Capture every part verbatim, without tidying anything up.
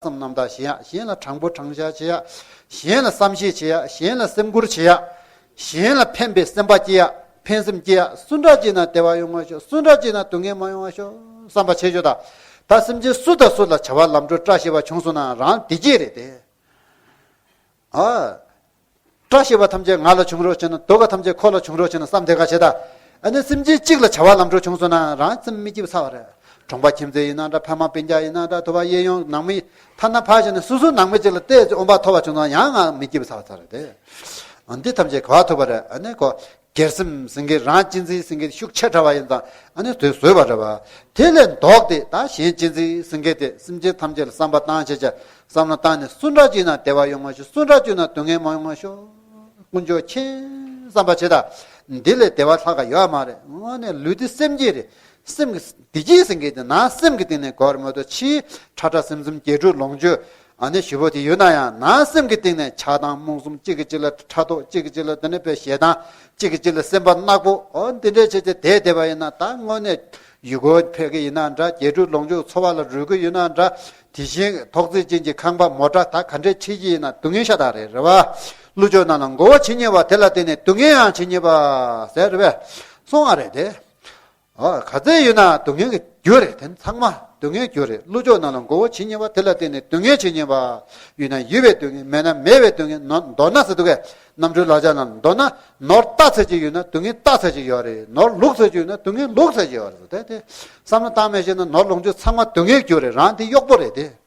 བསམ་རྣམ་དག་བྱེད་ཡག་གཞན་ལ་དྲང་པོ་དྲང་བཞག་བྱེད་ཡག་གཞན་ལ་བསམ་ཤེས་བྱེད་ཡག་གཞན་ལ་སེམས་ཁུར་བྱེད་ཡག་གཞན་ལ་ཕན་པའི་སེམས་པ་སྐྱེ་ཡག་ཕན་སེམས་སྐྱེ་ཡག་སུ་འདྲ་ཅིག་ན་བདེ་བ་ཡོང་བ་ཤོག་སུ་འདྲ་ཅིག་ན་སྡུག་བསྔལ་མ་ཡོང་བ་ཤོག་བསམ་པ་བྱེད་ཤོག་ད་ད་སེམས་ཅན་སུ་དང་སུ་ལ་བྱ་བ་ལམ་འགྲོ་བཀྲ་ཤིས་པ་བྱུང་སོང་ན་རང་བདེ་སྐྱིད་རེད་དེ། ཨ། བཀྲ་ཤིས་པ་ཐམས་ཅད་ང་ལ་བྱུང་རོགས་བྱས་ན་སྡུག་པ་ཐམས་ཅད་ཁོ་ལ་བྱུང་རོགས་བྱས་ན་བསམ་དེ་ག་བྱེད་ད། ཨ་ནི་སེམས་ཅན་གཅིག་ལ་བྱ་བ་ལམ་འགྲོ་བྱུང་སོང་ན་རང་སེམས་མི་སྐྱིད་པ་ཚ་བ་རེད། གྲོང་པ་ཁྱིམ་མཚེས་ཡིན་ན་འདྲ་ཕ་མ་སྤུན་ཀྱག་ཡིན་ན་འདྲ་དུ་བ་གཡས་གཡོན་ནང་མི་ཐ་ན་ཕར་བྱས་ན་སོ་སོའི་ནང་མི་གཅིག་ལ་བལྟས་ཚེ་འོང་པ་ཐོབ་པ་བྱུང་ན་ཡང་ང་མི་སྐྱིད་པ་ཚ་བ་ཚ་རེད་དེ། ཨ་འདི་ཐམས་ཅད་ག་བ་ཐུབ་པ་རེད། ཨ་ནི་ཁོ། སྒེར་སེམས་ཟེར་མཁན་རང་གཅེས་འཛིན་ཟེར་མཁན་ཤུགས་ཆེ་དྲགས་པ་ཡིན་ཙང་ཨ་ནི་དེ་བཟོས་པ་རེད་བ། དེ་ལས་ལྡོག་སྟེ་ད་གཞན་གཅེས་འཛིན་ཟེར་མཁན་དེ་སེམས་ཅན་ཐམས་ཅད་ལ་བསམ་པ་བཏང་བྱས་བྱས་བསམ་བློ་བཏང་ནས་སུ་འདྲ་ཅིག་ན་བདེ་བ་ཡོང་བ་ཤོག་སུ་འདྲ་ཅིག་ན་སྡུག་བསྔལ་མ་ཡོང་བ་ཤོག་དཀོན་མཆོག་མཁྱེན་བསམ་པ་བྱེད་ད། འདི་ལས་བདེ་བ་ལྷག་ག་ཡོད་མ་རེད། དངོས་གནས་ལུས་འདི་སེམས་ཀྱི་རེད། སེམས་ཀྱི་བདེ་སྐྱིད་ཟེར་མཁན་དེ་ནང་སེམས་ཀྱི་སྟེང་ནས་གོ་བར་མ་གཏོགས་ཕྱིའི་ཁྲ་ཁྲ་སིམ་སིམ་རྒྱས་སྤྲོས་ལོངས་སྤྱོད། ཨ་ནི་ཞེ་པོ་དེ་ཡོད་ན་ཡང་ནང་སེམས་ཀྱི་སྟེང་ནས་ཆགས་སྡང་རྨོངས་གསུམ་གཅིག་གིས་གཅིག་ལ་ཕྲག་དོག་གཅིག་གིས་གཅིག་ལ་དེ་ནས་དཔེ་ཞེ་སྡང་གཅིག་གིས་གཅིག་ལ་སེམས་པ་ནག་པོ་ཨོ་འདི་འདྲས་བྱས་ཏེ་དེ་བསྡད་པ་ཡིན་ན་ད་དངོས་གནས་ཡུལ་སྐོར་ཕེབས་ཀྱི་ཡིན་ན་འདྲ་རྒྱས་སྤྲོས་ལོངས་སྤྱོད་འཚོ་བ་ལ་རོལ་གྱི་ཡོད་ན་འདྲ། དེ་བཞིན་ཐོག་བརྩེགས་ཅན་གྱི་ཁང་པ་མོ་ཊ་ད་ག་འདྲས་ཁྲིད་ཀྱི་ཡིན་ན་སྡུག་བསྔལ་ཤ་སྟག་རེད་རེད་བ། ཀླུ་ཅོག་རྣམས་ལ་མགོ་བོ་ཇི་སྙེད་པ་དེ་ལ་བརྟེན་ནས་སྡུག་བསྔལ་ཡང་ཇི་སྙེད་པ་ཟེར་རེད་བས། སོང་བ་རེད་དེ། ཨ་ག་ཚད་ཡོད་ན་སྡུག་བསྔལ་གྱི་རྒྱུ་རེད། དེ་ཚང་མ་སྡུག་བསྔལ་རྒྱུ་རེད། ཀླུ་ཅོག་རྣམས་ལ་མགོ་བོ་ཇི་སྙེད་པ་དེ་ལ་བརྟེན་ནས་སྡུག་བསྔལ་ཇི་སྙེད་པ། ཡོད་ན་ཡོད་པའི་སྡུག་བསྔལ་མེད་ན་མེད་པའི་སྡུག་བསྔལ་ནོར་མདོར་ན་ཟེར་འདུག་གས། རྣམ་འཕྲུལ་ལག་ཆ་རྣམས་མདོར་ན་ནོར་རྟགས་ཚད་ཅིག་ཡོད་ན་སྡུག་བསྔལ་རྟགས་ཚད་ཅིག་ཡོད་རེད། ནོར་ལུག་ཚད་ཅིག་ཡོད་ན་སྡུག་བསྔལ་ལུག་ཚད་ཅིག་ཡོད་རེད། དེ་དེ་བསམ་བློ་བཏང་མེད་བྱས་ན་ནོར་ལོངས་སྤྱོད་ཚང་མ་སྡུག་བསྔལ་རྒྱུ་རེད། རང་དེ་གཡོག་པོ་རེད་དེ།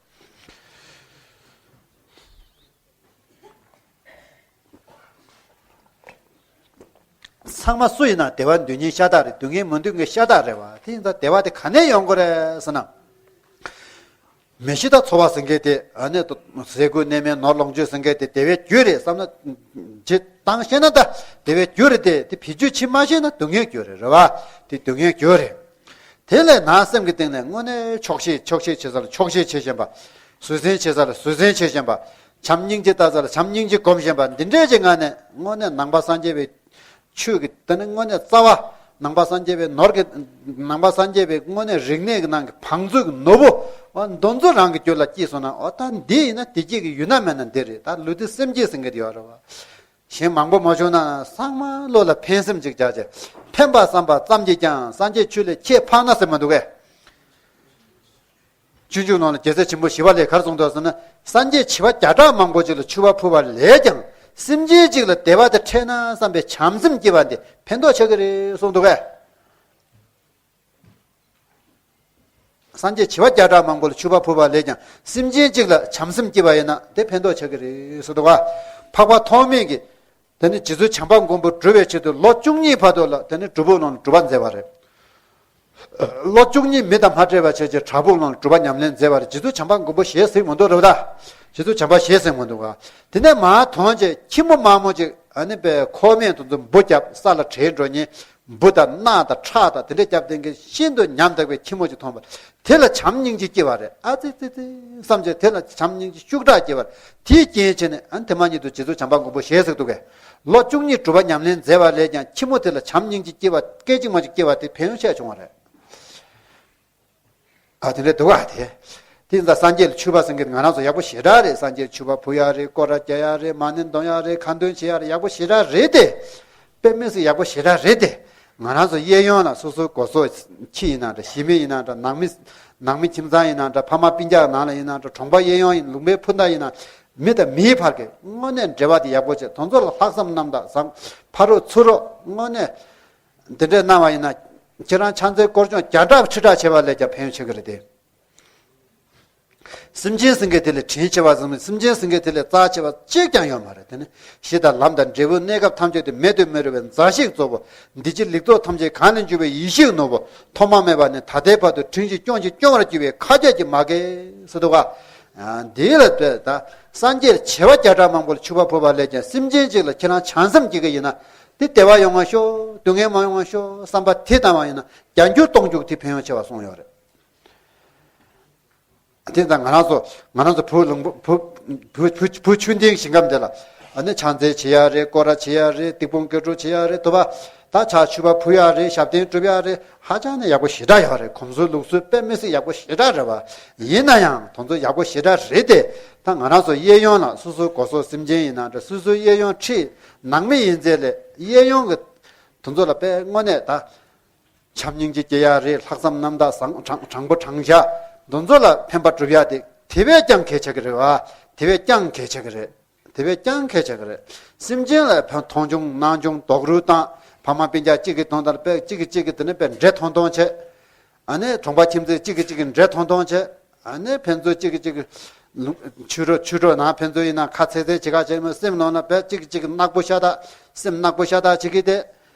ཚང་མ་སུ་ཡིན་ན་བདེ་བ་འདོད་མཁན་ཤ་སྟག་རེད། སྡུག་བསྔལ་མི་འདོད་མཁན་ཤ་སྟག་རེད་བ། དེ་ཡིན་ཙང་བདེ་བ་དེ་ག་ནས་ཡོང་དགོས་རེད་ཟེར་ན། མི་གཤིས་དང་ཚོར་བ་ཟེར་མཁན་དེ་ཨ་ནི་ཟས་གོས་གནས་མལ་ནོར་ལོངས་སྤྱོད་ཟེར་མཁན་དེ་བདེ་བའི་རྒྱུ་རེད་བསམ་ན། ཇི་ལྟར་ཤེས་ན་ད་བདེ་བའི་རྒྱུ་རེད་དེ། དེ་བེད་སྤྱོད་བྱེད་མ་ཤེས་ན་སྡུག་བསྔལ་རྒྱུ་རེད་རེད་བ། དེ་སྡུག་བསྔལ་རྒྱུ་རེད། དེ་ལས་ནང་སེམས་ཀྱི་སྟེང་ནས་དངོས་གནས་ཆོག་ཤེས་ཆོག་ཤེས་བྱེད་ས་ལ་ཆོག་ཤེས་བྱེད་བཞིན་པ། བཟོད་བསྲན་བྱེད་ས་ལ་བཟོད་བསྲན་བྱེད་བཞིན་པ། བྱམས་སྙིང་རྗེ་ལྟ་ས་ལ་བྱམས་སྙིང་རྗེ་སྒོམ་བཞིན་པ་འདི་འདྲས་ཀྱི་ངང་ནས་དངོས་གནས་ནང་པ་སངས་རྒྱས་པའི་ཆོས་ཀྱི་དེ་ནི་དངོས་གནས་རྩ་བ། ནང་པ་སངས་རྒྱས་པའི་ནོར་གྱི། ནང་པ་སངས་རྒྱས་པའི་དངོས་གནས་རིག་གནས་ཀྱི་ནང་གི་བང་མཛོད་ཀྱི་ནོར་བུ། འོ་འདི་ཚོ་རང་གི་རྒྱུད་ལ་སྐྱེས་སོང་ན་འོ་ད་འདི་ཡིན་ན་བདེ་སྐྱིད་ཀྱི་ཡུལ་ན་མེད་ན་འདི་རེད། ད་ལུས་འདི་སེམས་བསྐྱེད་ཟེར་མཁན་དེ་ཡོད་རེད་བ། གཞན་མང་པོ་མ་བྱུང་ན་ཚང་མ་བློ་ལ་ཕན་སེམས་ཅིག་བྱ་བྱས། ཕན་པ་བསམ་པ་ཙམ་གྱིས་ཀྱང་སངས་རྒྱས་ཆོས་ལས་ཁྱད་འཕགས་ན་ཟེར་མི་འདུག་གས། སྤྱོད་འཇུག་ནང་ལ་རྒྱལ་སྲས་ཆེན་པོ་ཞི་བ་ལྷས་ག་རེ་གསུངས་འདུག་ཟེར་ན། སངས་རྒྱས་བྱེ་བ་བརྒྱ་ཕྲག་མང་པོ་ཅིག་ལ་མཆོད་པ་ཕུལ་བ་ལས་ཀྱང་སེམས་ཅན་གཅིག་ལ་བདེ་བ་དེ་འཕྲད་ན་བསམ་པའི་བྱམས་སེམས་སྐྱེ་བ་འདི་ཕན་ཐོགས་ཆགས་ཀྱི་རེད་གསུངས་འདུག་གས། སངས་རྒྱས་བྱེ་བ་བརྒྱ་ཕྲག་མང་པོ་ལ་མཆོད་པ་ཕུལ་བ་ལས་ཀྱང་སེམས་ཅན་གཅིག་ལ་བྱམས་སེམས་སྐྱེ་བ་ཡིན་ན་དེ་ཕན་ཐོགས་ཆགས་ཀྱི་རེད་གསུངས་འདུག་ག། འཕགས་པ་ཐོགས་མེད་ཀྱིས། དེ་ནི་རྗེ་བཙུན་བྱམས་པ་མགོན་པོ་སྒྲུབ་པའི་ཆེད་དུ་ལོ་བཅུ་གཉིས་བར་དུ་ལ་དེ་ནི་སྒྲུབ་ཕུག་ནང་ལ་སྒྲུབ་པ་མཛད་པ་རེད། ལོ་བཅུ་གཉིས་མི་དང་མ་འཕྲད་པ་བྱས་རྗེས་བྲག་ཕུག་ནང་ལ་སྒྲུབ་པ་ཉམས་ལེན་མཛད་པ་རེད། རྗེ་བཙུན་བྱམས་པ་མགོན་པོ་ཞལ་གཟིགས་མི་འདུག་རེད་པ། ད་རྗེ་བཙུན་བྱམས་པ་ཞལ་གཟིགས་མི་འདུག་ག། དེ་ནས་མར་དོན་བྱས་ཁྱི་མོ་དམར་མོ་ཅིག་ཨ་ནི་པའི་ཁོག་སྨད་དུ་འཛུལ་འབུ་བརྒྱབ་ས་ལ་བྲེགས་འགྲོ་མཁན། འབུ་དང་རྣག་དང་ཁྲག་དང་དེ་འདྲས་བརྒྱབ་བསྡད་མཁན་ཤིན་ཏུ་ཉམས་དག་པའི་ཁྱི་མོ་ཅིག་མཐོང་བ། དེ་ལ་བྱམས་སྙིང་རྗེ་སྐྱེ་བ་རེད། ཨ་ཙི་ཙི་ཙི་བསམ་བྱས་དེ་ལ་བྱམས་སྙིང་རྗེ་ཤུགས་དྲག་སྐྱེ་བ་རེད། དེའི་རྐྱེན་བྱས་ནས་ཨ་ནི་དེ་མ་ཉིད་དུ་རྗེ་བཙུན་བྱམས་པ་མགོན་པོ་ཞལ་གཟིགས་འདུག་གས། ལོ་བཅུ་གཉིས་སྒྲུབ་པ་ཉམས་ལེན་མཛད་པ་ལས་ཀྱང་ཁྱི་མོ་དེ་ལ་བྱམས་སྙིང་རྗེ་སྐྱེ་བ་སྐད་ཅིག་མ་གཅིག་སྐྱེ་བ་དེ་ཕན་ཡོན་ཆེ་བྱུང་བ་རེད། ཨ་དེ་འདྲ་འདུག་ག། དེ་དེ་ཡིན་ཙང་སངས་རྒྱས་ལ་མཆོད་པ་ཟེར་མཁན་ང་རང་ཚོ་ཡག་པོ་ཞེ་དྲག་རེད། སངས་རྒྱས་ལ་མཆོད་པ་ཕུལ་ཡག་རེད། སྐོར་ར་རྒྱག་ཡག་རེད། མ་ཎི་འདོན་ཡག་རེད། ཁ་འདོན་བྱེད་ཡག་རེད། ཡག་པོ་ཞེ་དྲག་རེད་དེ། དཔེ་མི་སྲིད་ཡག་པོ་ཞེ་དྲག་རེད་དེ། ང་རང་ཚོ་གཡས་གཡོན་ལ་སོ་སོའི་སྒོ་ཟོག་ཁྱི་ཡིན་ན་འདྲ། ཞི་མི་ཡིན་ན་འདྲ། ནང་མི་ནང་མི་ཁྱིམ་ཚང་ཡིན་ན་འདྲ། ཕ་མ་སྤུན་ཀྱག་ནང་ལ་ཡིན་ན་འདྲ། གྲོང་པ་གཡས་གཡོན་ཡིན། ལུང་པའི་ཕུ་མདའ་ཡིན་ན། མི་དང་མིའི་བར་གྱི་དངོས་གནས་འབྲེལ་བ་དེ་ཡག་པོ་བྱས། དེ་ཚོ་ལ་ལྷག་བསམ་རྣམ་དག་བཟང་། ཕ་རོགས་ཚུ་རོགས་དངོས་གནས་འདི་འདྲས་གནང་བ་ཡིན་ན། ཁྱེད་རང་ཕྱག་འཚལ་སྐོར་སྐྱོང་བརྒྱ་ཕྲག་ཁྲི་ཕྲག་བྱས་པ་ལས་ཀྱང་ཕན་ཡོན་ཆེ་གི་རེད་དེ། སེམས་ཅན་ཟེར་མཁན་དེ་ལས་དྲིན་ཆེ་བ་ཟེར་མི། སེམས་ཅན་ཟེར་མཁན་དེ་ལས་རྩ་ཆེ་བ་གཅིག་ཀྱང་ཡོད་མ་རེད། དེ་ནི་གཞི་དང་ལམ་དང་འབྲས་བུ་གནས་སྐབས་ཐམས་ཅད་དུ་མེད་དུ་མི་རུང་བའི་མཛའ་བཤེས་གཙོ་བོ། འདི་ཕྱི་ལེགས་ཚོགས་ཐམས་ཅད་གང་ལས་འབྱུང་བའི་ཡེ་ཤེས་ནོར་བུ། ཐོག་མ་མེད་པ་ནས་ད་ལྟའི་བར་དུ་དྲིན་གྱིས་སྐྱོང་ཞིང་སྐྱོང་བར་འགྱུར་བའི་མཁའ་ཁྱབ་ཀྱི་མ་སྐད་ཟེར་འདུག་ག། འདི་ལ་ལྟོས་དང་། སངས་རྒྱས་བྱེ་བ་བརྒྱ་ཕྲག་མང་པོ་ལ་མཆོད་པ་ཕུལ་བ་ལས་ཀྱང་སེམས་ཅན་གཅིག་ལ་ཁྱེད་རང་བྱམས་སེམས་སྐྱེ་གི་ཡིན་ན། འདི་བདེ་བ་ཡོང་བ་ཤོག་སྡུག་བསྔལ་མ་ཡོང་བ་ཤོག་བསམ་པ་དེ་བཏང་བ་ཡིན་ན་བརྒྱ་འགྱུར་སྟོང་འགྱུར་དེ་ཕན་ཡོན་ཆེ་བ་གསུངས་ཡོད་རེད། དེ་ཙང་ང་རང་ཚོ་ང་རང་ཚོ་བོད་ལུང་པ་བོད་བོད་བོད་བོད་ཆོས་ལྡན་ཞིང་ཁམས་འདི་ལ་ཨ་ནི་ཕྱག་འཚལ་བྱེད་ཡག་རེད། སྐོར་ར་བྱེད་ཡག་རེད། སྡིག་སྤོང་སྐྱབས་འགྲོ་བྱེད་ཡག་རེད། དུ་བ། ད་ཕྱག་མཆོད་པ་ཕུལ་ཡག་རེད། ཞབས་བརྟན་སྒྲུབ་ཡག་རེད། ཧ་ཅང་ནས་ཡག་པོ་ཞེ་དྲག་ཡོད་རེད། གོམས་སྲོལ་ལུགས་སྲོལ་དཔེ་མི་སྲིད་ཡག་པོ་ཞེ་དྲག་རེད་བ། ཡིན་ན་ཡང་དེ་ཚོ་ཡག་པོ་ཞེ་དྲག་རེད་དེ། ད་ང་རང་ཚོ་གཡས་གཡོན་ལ་སོ་སོའི་སྒོ་ཟོག་སེམས་ཅན་ཡིན་ན་འདྲ། སོ་སོའི་གཡས་གཡོན་འཁྲིས་ནང་མི་ཡིན་ཚད་ལས་གཡས་གཡོན་གྱི་དེ་ཚོ་ལ་དཔེ་དངོས་གནས་ད། བྱམས་སྙིང་རྗེ་སྐྱེ་ཡག་རེད། ལྷག་བསམ་རྣམ་དག་བཟང་དྲང་དྲང་པོ་དྲང་བཞག་དེ་ཚོ་ལ་ཕན་པ་སྒྲུབ་ཡག་དེ་དེ་བས་ཀྱང་གལ་ཆེ་གི་རེད་བ། དེ་བས་ཀྱང་གལ་ཆེ་གི་རེད། དེ་བས་ཀྱང་གལ་ཆེ་གི་རེད། སེམས་ཅན་ལ་ཕན་མཐོང་ཆུང་གནང་ཆུང་རྡོག་རོལ་བཏང་། ཕ་མ་སྤུན་ཀྱག་གཅིག་གི་དོན་དག་ལ་དཔེ་གཅིག་གིས་གཅིག་གི་དེ་ནས་དཔེ་འདྲེ་མཐོང་མཐོང་བྱེད། ཨ་ནི་གྲོང་པ་ཁྱིམ་མཚེས་གཅིག་གིས་གཅིག་གི་འདྲེ་མཐོང་མཐོང་བྱེད། ཨ་ནི་ཕན་ཚུན་གཅིག་གིས་གཅིག་གི་ཆུ་རོ་ཆུ་གྲོགས་ནང་ཕན་ཚུན་ཡིན་ན་ཁ་ཚེག་ཚེག་བྱེད་ཁ་བྱེད་མོ། སེམས་ནང་ན་དཔེ་གཅིག་གིས་གཅིག་གི་ནག་པོ་ཤ་སྟག་སེམས་ནག་པོ་ཤ་སྟག་བྱེད་ཀྱི་དེ།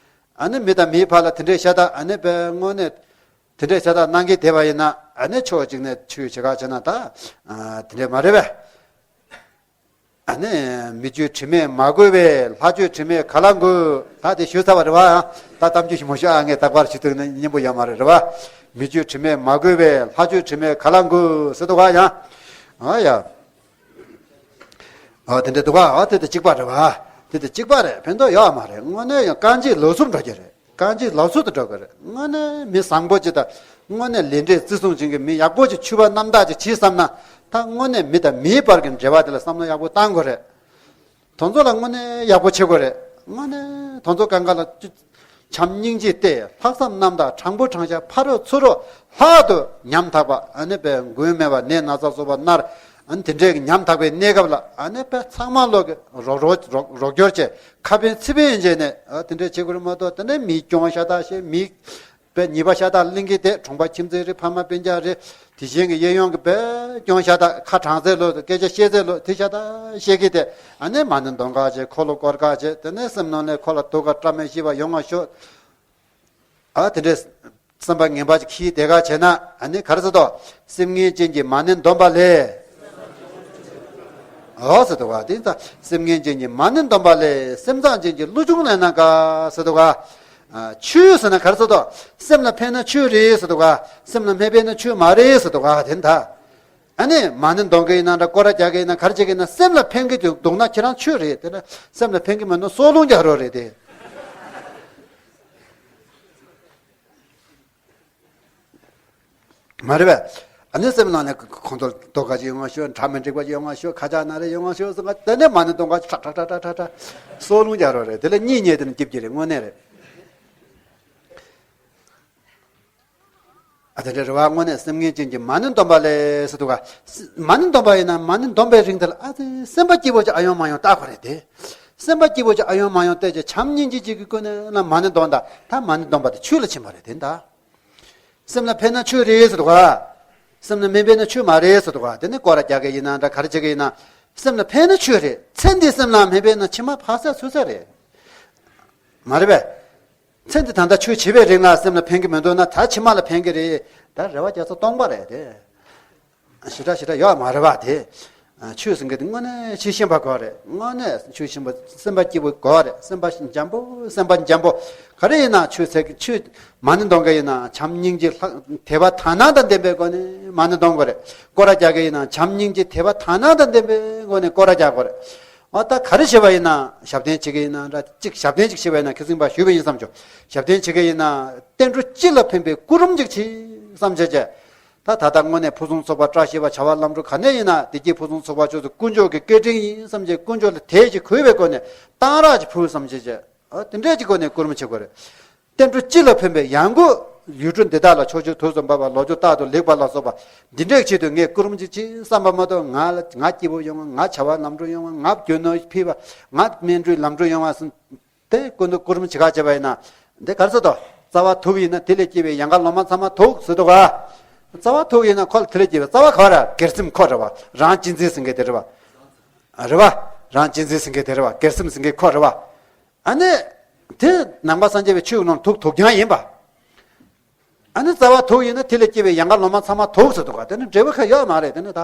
ཨ་ནི་མི་དང་མིའི་བར་ལ་དེ་འདྲས་ཤ་སྟག་ཨ་ནི་དཔེ་དངོས་གནས་དེ་འདྲས་ཤ་སྟག་གནང་གི་བསྡད་པ་ཡིན་ན། ཨ་ནི་ཕྱོགས་གཅིག་ནས་ཆོས་བྱེད་ག་བྱེད་ན་ད་དེ་འདྲས་མ་རེད་པས། ཨ་ནི་མི་ཆོས་དྲི་མས་མ་གོས་པའི་ལྷ་ཆོས་དྲི་མས་ག་ལ་འགོས། ད་དེ་ཞུས་ཚར་བ་རེད་བ། ཡང་ད་གཏམ་རྒྱུད་ཞིག་མ་ཞུ་ཨ། ངས་རྟག་པར་ཞུ་དུས་ནི་སྙན་པོ་ཡོད་མ་རེད་རེད་བ། མི་ཆོས་དྲི་མས་མ་གོས་པའི་ལྷ་ཆོས་དྲི་མས་ག་ལ་འགོས་ཟེར་འདུག་ག་ཡང་། ཨ་ཡ། ཨོ་དེ་འདྲ་འདུག་ག་ཨོ་དེ་དང་གཅིག་པ་རེད་བ། དེ་དང་གཅིག་པ་རེད། ཕན་ཐོགས་ཡོད་མ་རེད། དངོས་གནས་ཡང་རྐང་རྗེས་ལག་སུབ་འགྲོ་གི་རེད། རྐང་རྗེས་ལག་སུབ་ཏུ་འགྲོ་གི་རེད། དངོས་གནས་མི་བཟང་པོ་ཅིག་དང་། དངོས་གནས་ལས་འབྲས་བརྩི་སྲུང་བྱེད་མཁན་མི་ཡག་པོ་ཅིག་ཕྱུ་པ་རྣམ་དག་ཅིག་བྱེད་བསམ་ན། ད་དངོས་གནས་མི་དང་མིའི་བར་གྱི་འབྲེལ་བ་དེ་ལ་བསམ་བློ་ཡག་པོ་བཏང་དགོས་རེད། དེ་ཚོ་ལ་དངོས་གནས་ཡག་པོ་བྱེད་དགོས་རེད། དངོས་གནས་དེ་ཚོ་གང་ག་ལ་བྱམས་སྙིང་རྗེ་སྟེ་ལྷག་བསམ་རྣམ་དག་དྲང་པོ་དྲང་བཞག་ཕ་རོལ་ཚུ་རོལ་ལྷག་ཏུ་ཉམ་ཐག་པ། ཨ་ནི་དཔེ་མགོན་མེད་པ་ནད་ན་ཚ་སོགས་པ་མནར། ཨ་ནི་དེ་འདྲའི་ཉམ་ཐག་པའི་གནས་སྐབས་ལ་ཨ་ནི་དཔེ་ཚང་མ་ལོག་གི་རོགས་རོགས་རོགས་རོགས་སྐྱོར་བྱས་ཁ་ཕན་ཚིག་ཕན་བྱས་ནས། ཨ་དེ་འདྲའི་བྱེད་དགོས་རེད་མ་གཏོགས། དེ་ནས་མིའི་གྱོང་ཤ་སྟག་བཤད། མིའི་དཔེ་ཉེས་པ་ཤ་སྟག་གླེང་གི་དེ། གྲོང་པ་ཁྱིམ་མཚེས་རེད། ཕ་མ་སྤུན་ཀྱག་རེད། དེ་གཞན་གྱི་གཡས་གཡོན་གྱི་དཔེ་གྱོང་ཤ་སྟག་ཁ་དྲང་ཚད་ལོ་སྐད་ཆ་བཤད་ཚད་ལོ་དེ་ཤ་སྟག་བཤད་ཀྱི་དེ། ཨ་ནི་མ་ཎི་འདོན་ག་བྱེད། འཁོར་ལོ་བསྐོར་ག་བྱེད། དེ་ནས་སེམས་ནང་ནས་འཁོར་ལ་དུག་ག་བཀྲ་མི་ཤིས་པ་ཡོང་བ་ཤོག་ཨ་དེ་འདྲའི་སེམས་པ་ངན་པ་ཅིག་ཁྱེར་བསྡད་ག་བྱས་ན། ཨ་ནི་ག་རེ་ཟེར་དོ། སེམས་ངན་ཅན་གྱི་མ་ཎི་འདོན་པ་ལས། ཨོ་ཟེར་འདུག་ག་དེ་ད་སེམས་ངན་ཅན་གྱི་མ་ཎི་འདོན་པ་ལས། སེམས་བཟང་ཅན་གྱི་བསླུ་ཆུང་ལེན་ན་དགའ་ཟེར་འདུག་ག་ཨ་ཆོས་ཟེར་ན་ག་རེ་ཟེར་དོ། སེམས་ལ་ཕན་ན་ཆོས་རེད་ཟེར་འདུག་ག་སེམས་ལ་མི་ཕན་ན་ཆོས་མ་རེད་ཟེར་འདུག་ག་དེ་ད། ཨ་ནི་མ་ཎི་འདོན་གི་ཡིན་ན་འདྲ། སྐོར་ར་རྒྱག་གི་ཡིན་ན། ག་རེ་བྱེད་ཀྱི་ཡིན་ན། སེམས་ལ་ཕན་གི་འདུག་ན་ཁྱེད་རང་ཆོས་རེད། དེ་ན་སེམས་ལ་ཕན་གི་མེད་ན་སྲོག་རླུང་རྒྱག་རོགས་རེད་དེ། མ་རེད་པས། ཨ་ནི་སེམས་ནང་ནས་ཁོང་ཚོར་དོགས་པ་ཅིག་ཡོང་བ་ཤོག་ཁྲག་མི་འགྲིག་པ་ཅིག་ཡོང་བ་ཤོག་ཁ་ཆག་ན་རེ་ཡོང་བ་ཤོག་ཟེར་ག་དེ་ནས་མ་ཎི་འདོན་ག་ཁྲག་ཁྲག་ཁྲག་ཁྲག་ཁྲག་སྲོག་རླུང་རྒྱག་རོགས་རེད། དེ་ལ་གཉིད་ཉལ་དེ་ནི་སྐྱིད་ཀྱི་རེད། དངོས་གནས་རེད། ཨ་དེ་འདྲ་རེད་བ། དངོས་གནས་སེམས་ངན་ཅན་གྱི་མ་ཎི་འདོན་པ་ལས་ཟེར་འདུག་ག་མ་ཎི་འདོན་པ་ཡིན་ན་མ་ཎི་འདོན་པའི་རིང་དེ་ལ་ཨ་ཙི་སེམས་པ་སྐྱིད་པོ་ཅིག་ཨ་ཡོང་མ་ཡོང་བལྟ་དགོས་རེད་དེ། སེམས་པ་སྐྱིད་པོ་ཅིག་ཨ་ཡོང་མ་ཡོང་བལྟས་ཀྱི་བྱམས་སྙིང་རྗེ་ཅིག་གི་སྒོ་ནས་ལ་མ་ཎི་འདོན་ད། ད་མ་ཎི་འདོན་པ་དེ་ཆོས་ལ་ཕྱིན་པ་རེད་དེ་ད། སེམས་ལ་ཕན་ན་ཆོས་རེད་ཟེར་འདུག་ག་སེམས་ལ་མི་ཕན་ན་ཆོས་མ་རེད་ཟེར་འདུག་ག་དེ་ནི་སྐོར་ར་རྒྱག་གི་ཡིན་ན་འདྲ། ག་རེ་བྱེད་ཀྱི་ཡིན་ན། སེམས་ལ་ཕན་ན་ཆོས་རེད། ཚེ་འདིའི་སེམས་ལ་མི་ཕན་ན་ཕྱི་མ་ཕར་ཟད་ཚུར་ཟད་རེད། མ་རེད་པས། ཚེ་འདི་ད་ལྟ་ཆོས་བྱེད་པའི་རིང་ལ་སེམས་ལ་ཕན་གྱི་མི་འདུག་ན་ད་ཕྱི་མ་ལ་ཕན་གྱི་རེད། ད་རེ་བ་རྒྱག་ས་སྟོང་པ་རེད་དེ། ཞེ་དྲག་ཞེ་དྲག་ཡོད་མ་རེད་པ་དེ། ཆོས་ཟེར་མཁན་དེ་དངོས་གནས་ཆོས་ཤེས་པ་དགོས་རེད། དངོས་གནས་ཆོས་ཤེས་པ་སེམས་པ་སྐྱིད་པོ་དགོས་རེད། སེམས་པ་འཇམ་པོ་སེམས་པ་འཇམ་པོ། ག་རེ་ཡིན་ན་ཆོས་ཟེར་གི་ཆོས་མ་ཎི་འདོན་གི་ཡིན་ན་བྱམས་སྙིང་རྗེ་ལྷག་དད་པ་དག་སྣང་དང་ལྡན་པའི་སྒོ་ནས་མ་ཎི་འདོན་དགོས་རེད། སྐོར་ར་རྒྱག་གི་ཡིན་ན་བྱམས་སྙིང་རྗེ་དད་པ་དག་སྣང་དང་ལྡན་པའི་སྒོ་ནས་སྐོར་ར་རྒྱག་དགོས་རེད། ཨ་ད་ག་རེ་བྱེད་པ་ཡིན་ན་ཞབས་བརྟན་བྱེད་ཀྱི་ཡིན་ན་འདྲ། གཅིག་ཞབས་བརྟན་གཅིག་བྱེད་པ་ཡིན་ན་ཁ་སང་ཕར་ཞུས་པ་ཡིན་བསམ་བྱུང་། ཞབས་བརྟན་བྱེད་ཀྱི་ཡིན་ན་བསྟན་འགྲོ་སྤྱི་ལ་ཕན་པའི་སྐུ་རིམ་གཅིག་བྱེད་བསམ་བྱས་བྱས། ད་ད་ལྟ་དངོས་གནས་ཕུན་སུམ་ཚོགས་པ་བཀྲ་ཤིས་པ་བྱ་བ་ལམ་འགྲོ་ག་ནས་ཡིན་ན་བདེ་སྐྱིད་ཕུན་སུམ་ཚོགས་པ་ཕྱོགས་སུ་དཀོན་མཆོག་གི་སྐད་འཕྲིན་ཡིན་བསམ་བྱས་དཀོན་མཆོག་ལ་དད་ཅིག་གུས་པའི་སྒོ་ནས་གཏང་རག་ཅིག་ཕུལ་བསམ་བྱས་བྱས། ཨ་དེ་འདྲས་ཀྱི་སྒོ་ནས་སྐུ་རིམ་བྱེད་དགོས་རེད། བསྟན་འགྲོ་སྤྱི་ལ་ཕན་པའི་ཡང་སྒོས་ཡུལ་གྲུ་འདི་དག་ལ་ཕྱོགས་བཅུའི་དུས་སུ་འབབ་པ་ལོ་རྒྱུས་རྟག་ཏུ་ལེགས་པ་ལ་སོགས་པ་འདི་འདྲས་ཆེད་དུ་ངས་སྐུ་རིམ་ཅིག་བྱེད་བསམ་པ་མ་གཏོགས། ང་ལ་ང་སྐྱིད་པོ་ཡོང་བ། ང་བྱ་བ་ལམ་འགྲོ་ཡོང་བ། ང་རྒྱུ་ནོར་ཕུད་པ། ང་སྨན་འགྲུལ་ལམ་འགྲོ་ཡོང་བ་ཟེར། དེ་ཀུན་ཏུ་སྐུ་རིམ་བྱེད་ག་བྱེད་པ་ཡིན་ན། འདི་ག་རེ་ཟེར་དོ། རྩ་བ་དུག་ཡིན་ན་དེ་ལས་སྐྱེས་པའི་ཡན་ག་ལོ་མ་ཚང་མ་དུག་ཟེར་འདུག་ག་རྩ་བ་དུག་ཡིན་ན་ཁོ་ལ་དེ་ལས་སྐྱེས་པའི་རྩ་བ་ག་བ་རེད། སྒེར་སེམས་ཁོ་རེད་བ། རང་གཅེས་འཛིན་ཟེར་མཁན་དེ་རེད་བ། རེད་བ། རང་གཅེས་འཛིན་ཟེར་མཁན་དེ་རེད་བ། སྒེར་སེམས་ཟེར་མཁན་ཁོ་རེད་བ། ཨ་ནི། དེ་ནང་པ་སངས་རྒྱས་པའི་ཆོས་ཀྱི་ནང་དུག་དུག་རྐྱང་ཡིན་པ། ཨ་ནི་རྩ་བ་དུག་ཡིན་ན་དེ་ལས་སྐྱེས་པའི་ཡན་ག་ལོ་མ་ཚང་མ་དུག་ཟེར་འདུག་ག་དེ་ནི་འབྲས་བུ་ཁ་ཡོད་མ་རེད། དེ་ནི་ད།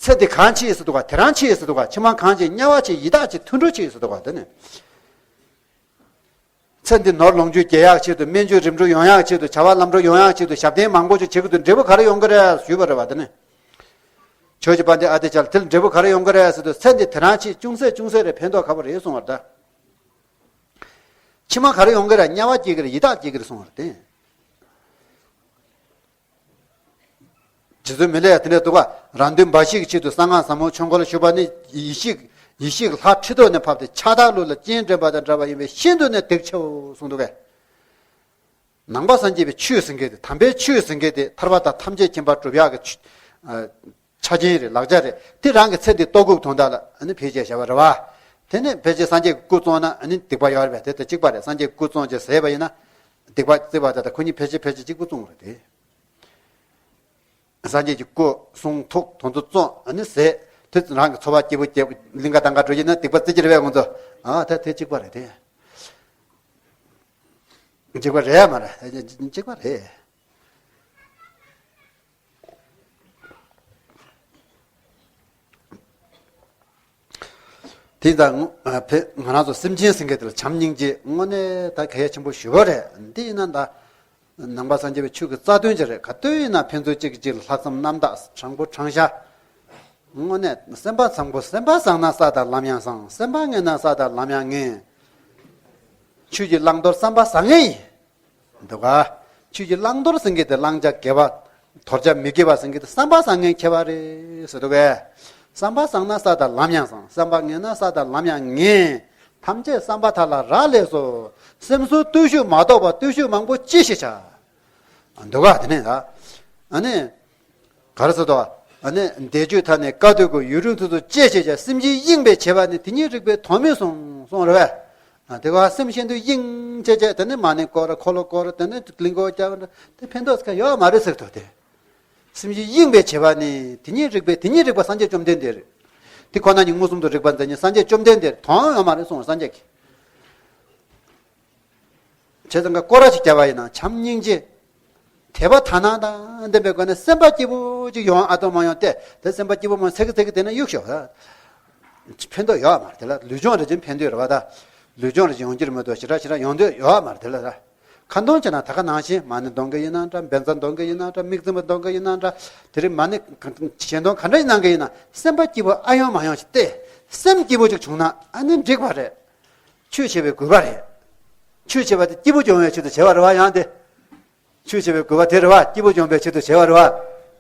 ཚེ་འདི་གང་ཆེ་ཟེར་འདུག་ག་དེ་རང་ཆེ་ཟེར་འདུག་ག་ཕྱི་མ་གང་ཆེ། དམྱལ་བ་ཆེ། ཡི་དྭགས་ཆེ། དུད་འགྲོ་ཆེ་ཟེར་འདུག་ག་དེ་ནི། ཚེ་འདི་ནོར་ལོངས་སྤྱོད་རྒྱས་ཡག་ཆེད་དུ། སྨན་བཅོས་རིམ་གྲོ་ཡོང་ཡག་ཆེད་དུ། བྱ་བ་ལམ་འགྲོ་ཡོང་ཡག་ཆེད་དུ། ཞབས་བརྟན་མང་པོ་ཅིག་བྱེད་ཀྱི་འདུག་འབྲས་བུ་ག་རེ་ཡོང་གི་རེད་ཞུས་པ་རེད་བ། དེ་ནི། ཆོས་ཀྱི་དཔལ་ལྡན་ཨ་ཏི་ཤ་ལ་དེ་ལ་འབྲས་བུ་ག་རེ་ཡོང་གི་རེད་ཟེར་དུས། ཚེ་འདི་དེ་རང་ཆེ། ཅུང་ཟད་ཅུང་ཟད་རེད། ཕན་ཐོགས་ག་པར་རེད་གསུང་བར་གདའ། ཕྱི་མ་ག་རེ་ཡོང་གི་རེད། དམྱལ་བ་སྐྱེ་གི་རེད། ཡི་དྭགས་སྐྱེ་གི་རེད་གསུངས་པ་རེད་དེ། རྗེ་བཙུན་མི་ལས་ཡང་དེ་འདྲ་འདུག་ག་རང་དོན་འབའ་ཞིག་གི་ཆེད་དུ་གསང་སྔགས་ཟབ་མོ་ཆོས་འཁོར་ལ་ཞུགས་པ་ནི་ཡེ་ཤེས་ཡེ་ཤེས་ཀྱི་ལྷ་ཁྲི་ཐོག་ནས་ཕབ་སྟེ་ཕྱག་དར་ལུགས་ལ་སྤྱན་འདྲེན་པ་དང་འདྲ་བ་ཡིན་པས་ཤིན་ཏུ་ནས་སྡིག་ཆེའོ་གསུངས་འདུག་གས། ནང་པ་སངས་རྒྱས་པའི་ཆོས་ཟེར་མཁན་དེ། དམ་པའི་ཆོས་ཟེར་མཁན་དེ་ཐར་པ་དང་ཐམས་ཅད་མཁྱེན་པ་སྒྲུབ་ཡག་གི་ཆ་ཆ་རྐྱེན་རེད། ལག་ཆ་རེད། དེ་རང་གི་ཚེ་འདི་ལྟོ་གོས་དོན་དག་ལ་ཨ་ནི་ཕལ་ཆེར་བྱ་བ་རེད་བ། དེ་ནས་ཕལ་ཆེར་སངས་རྒྱས་ཀྱི་སྐུ་བཙོང་ན་ཨ་ནི་སྡིག་པ་ཡོད་རེད་པས། དེ་ལྟར་གཅིག་པ་རེད། སངས་རྒྱས་ཀྱི་སྐུ་བཙོང་བྱས་ཟས་པ་ཡིན་ན་སྡིག་པ་བརྩི་བ་དེ་དང་ཁོ་གཉིས་ཕལ་ཆེར་ཕལ་ཆེར་གཅིག་པ་བཙོང་རེད་དེ། སངས་རྒྱས་ཀྱི་སྐུ་གསུང་ཐུགས་དེ་ཚོ་བཙོང་ཨ་ནི་ཟས། དེ་རང་གི་འཚོ་བ་སྐྱིད་པོ་སྐྱིད་པོ་གླིང་ག་ཐང་ག་འགྲོ་ཡིན་ན་སྡིག་པ་བརྩི་གི་རེད་པས་ཁོང་ཚོ། ཨ་ད་དེ་གཅིག་པ་རེད་དེ། གཅིག་པ་རེད་མ་རེད། གཅིག་པ་རེད། དེ་ད་ང་རང་ཚོ་སེམས་ཅན་ཟེར་མཁན་དེ་ལ་བྱམས་སྙིང་རྗེ་དངོས་གནས་ད་གལ་ཆེན་པོ་ཞེ་པོ་རེད། འདི་ཡིན་ན་ད་ནང་པ་སངས་རྒྱས་པའི་ཆོས་ཀྱི་རྩ་དོན་ཅིག་རེད། ག་དུས་ཡིན་ན་ཕན་ཚུན་གཅིག་གིས་གཅིག་ལ་ལྷག་བསམ་རྣམ་དག་དྲང་པོ་དྲང་བཞག་དངོས་གནས་སེམས་པ་བཟང་པོ། སེམས་པ་བཟང་ན་ས་དང་ལམ་ཡང་བཟང་། སེམས་པ་ངན་ན་ས་དང་ལམ་ཡང་ངན། ཆོས་ཀྱི་བླང་དོར་བསམ་པ་བཟང་ངན་ཡིན། འདུག་ག་ཆོས་ཀྱི་བླང་དོར་ཟེར་མཁན་དེ་བླང་བྱ་དགེ་བ་དོར་བྱ་མི་དགེ་བ་ཟེར་མཁན་དེ་བསམ་པ་བཟང་ངན་ཁྱད་པར་རེད་ཟེར་འདུག་གས། བསམ་པ་བཟང་ན་ས་དང་ལམ་ཡང་བཟང་། བསམ་པ་ངན་ན་ས་དང་ལམ་ཡང་ངན། ཐམས་ཅད་བསམ་པ་ཐ་ལ་རག་ལས་སོ། སེམས་གསུམ་བརྟུལ་ཞུགས་མ་གཏོགས་པ་བརྟུལ་ཞུགས་མང་པོ་ཅི་ཞིག་བྱ། འདུག་ག་དེ་ནས་ད། ཨ་ནི། ག་རེ་ཟེར་དོ། ཨ་ནི་བཟླས་བརྗོད་ཐ་ནས་དཀའ་སྡུག་གི་ཡུན་རིང་དུ་དུ་སྤྱད་བྱེད་ཀྱང་སེམས་ཅན་གཡེངས་པས་བྱས་པ་ནི་དེ་ཉིད་རིགས་པས་དོན་མི་གསུང་གསུང་རེད་པས། ཨ་དེ་ག་སེམས་ཤིན་ཏུ་གཡེངས་བྱས་བྱས་དེ་ནི་མ་ཎི་བསྐོར་འཁོར་ལོ་བསྐོར་དེ་ནི་ལིང་གོ་རྒྱབ་དེ་ཕན་ཐོགས་ཟེར་མཁན་ཡོད་མ་རེད་ཟེར་དོ་དེ། སེམས་ཅན་གཡེངས་པས་བྱས་པ་ནི་དེ་ཉིད་རིགས་པས་དེ་ཉིད་རིགས་པ་སངས་རྒྱས་བཅོམ་ལྡན་འདས་རེད། དེ་ཁོ་ན་ཉིད་མངོན་སུམ་དུ་རིག་པ་མཛད་ཉིད་སངས་རྒྱས་བཅོམ་ལྡན་འདས་དོན་ཡོད་མ་རེད་གསུངས་སངས་རྒྱས་ཀྱིས། བྱས་ཙང་ཀ་སྐོར་ར་ཞིག་བརྒྱབ་པ་ཡིན་ན་བྱམས་སྙིང་རྗེ། དད་པ་དག་སྣང་དང་ལྡན་པའི་སྒོ་ནས་སེམས་པ་སྐྱིད་པོ་ཅིག་ཡོང་ཨ་དོ་མ་ཡོང་སྟེ་དེ་སེམས་པ་སྐྱིད་པོ་མ་ཚེག་ཚེག་དེ་ནས་གཡུག་ཤོག་ཕན་ཐོགས་ཡོད་མ་རེད་དེ་ལ་ལུས་སྦྱོང་རེ་ཅིག་ཕན་ཐོགས་རེད་བ་ད། ལུས་སྦྱོང་རེ་ཅིག་ཡོང་རྒྱུ་རེད་མ་གཏོགས་ཞེ་དྲག་ཞེ་དྲག་ཡོང་འདོད་ཡོད་མ་རེད་དེ་ལ་ད། ཁ་འདོན་བྱས་ན་ད་ག་ནང་བཞིན་མ་ཎི་འདོན་གི་ཡིན་ན་འདྲ། བཛྲ་འདོན་གི་ཡིན་ན་འདྲ། དམིགས་འཛིན་པ་འདོན་གི་ཡིན་ན་འདྲ། དེ་རིང་མ་ཎི་གཞན་འདོན་ག་འདྲ་ཡིན་གནང་གི་ཡིན་ན་སེམས་པ་སྐྱིད་པོ་ཨ་ཡོང་མ་ཡོང་ཞིག་སྟེ། སེམས་སྐྱིད་པོ་ཅིག་བྱུང་ན་ཨ་ནི་འགྲིག་པ་རེད། ཆོས་བྱེད་པའི་དགོས་པ་རེད། ཆོས་བྱེད་པ་དེ་སྐྱིད་པོ་སྦྱོང་བའི་ཆེད་དུ་བྱེད་པ་རེད་བ། ཡང་དེ། ཆོས་བྱེད་པའི་དགོས་པ་དེ་རེད་བ། སྐྱིད་པོ་སྦྱོང་བའི་ཆེད་དུ་བྱེད་པ་རེད་བ།